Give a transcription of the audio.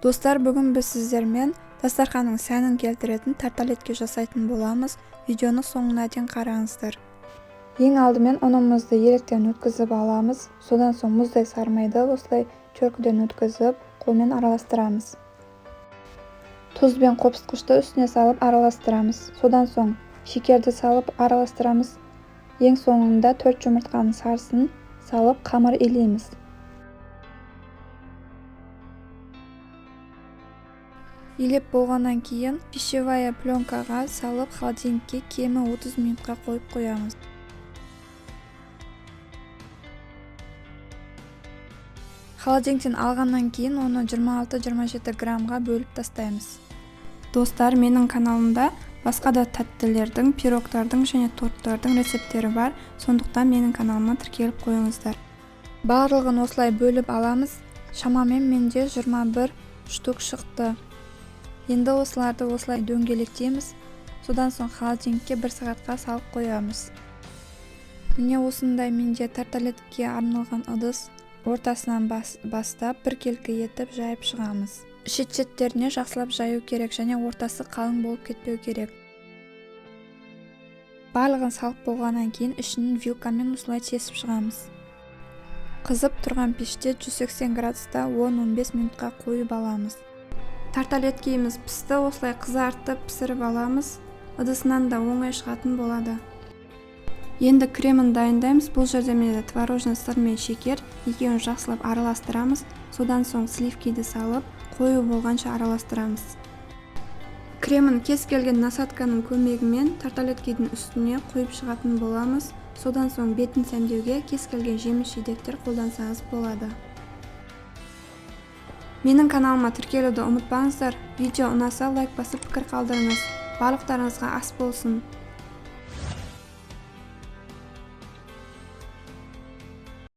Достар, бүгін біз сіздермен дастарханның сәнін келтіретін тарталетке жасайтын боламыз. Видеоны соңына дейін қараңыздар. Ең алдымен ұнымызды електен өткізіп аламыз. Содан соң мұздай сарымайды осылай теркіден өткізіп, қолмен араластырамыз. Тұз бен қопсытқышты үстіне салып араластырамыз. Содан соң шекерді салып араластырамыз. Ең соңында 4 жұмыртқаның сарысын салып қамыр илейміз. Илеп болғаннан кейін пищевая пленкаға салып холодильникке кемі 30 минутқа қойып қоямыз. Холодильниктен алғаннан кейін оны 26-27 граммға бөліп тастаймыз. Достар, менің каналымда басқа да тәттілердің, пирогтардың және торттардың рецепттері бар, сондықтан менің каналыма тіркеліп қойыңыздар. Барлығын осылай бөліп аламыз. Шамамен менде 21 штук шықты. Енді осыларды осылай дөңгелектейміз. Содан соң холодильникке 1 сағатқа салып қоямыз. Міне осындай менде тарталетке арналған ыдыс. Ортасынан бастап біркелкі етіп жайып шығамыз. Шет-шеттеріне жақсылап жаю керек және ортасы қалың болып кетпеу керек. Барлығын салып болғаннан кейін ішін вилкамен осылай тесіп шығамыз. Қызып тұрған пеште 180 градуста 10-15 минутқа қойып аламыз. Тарталеткеміз пісті, осылай қызартып пісіріп аламыз. Ыдысынан да оңай шығатын болады. Енді кремін дайындаймыз. Бұл жерде менде творожный сыр мен шекер, екеуін жақсылап араластырамыз. Содан соң сливкиді салып, қою болғанша араластырамыз. Кремін кез келген насадканың көмегімен тарталеткидің үстіне құйып шығатын боламыз. Содан соң бетін сәндеуге кез келген жеміс-жидектер қолдансаңыз болады. Менің каналыма тіркелуді ұмытпаңыздар. Видео ұнаса лайк басып пікір қалдырыңыз. Барлықтарыңызға ас болсын.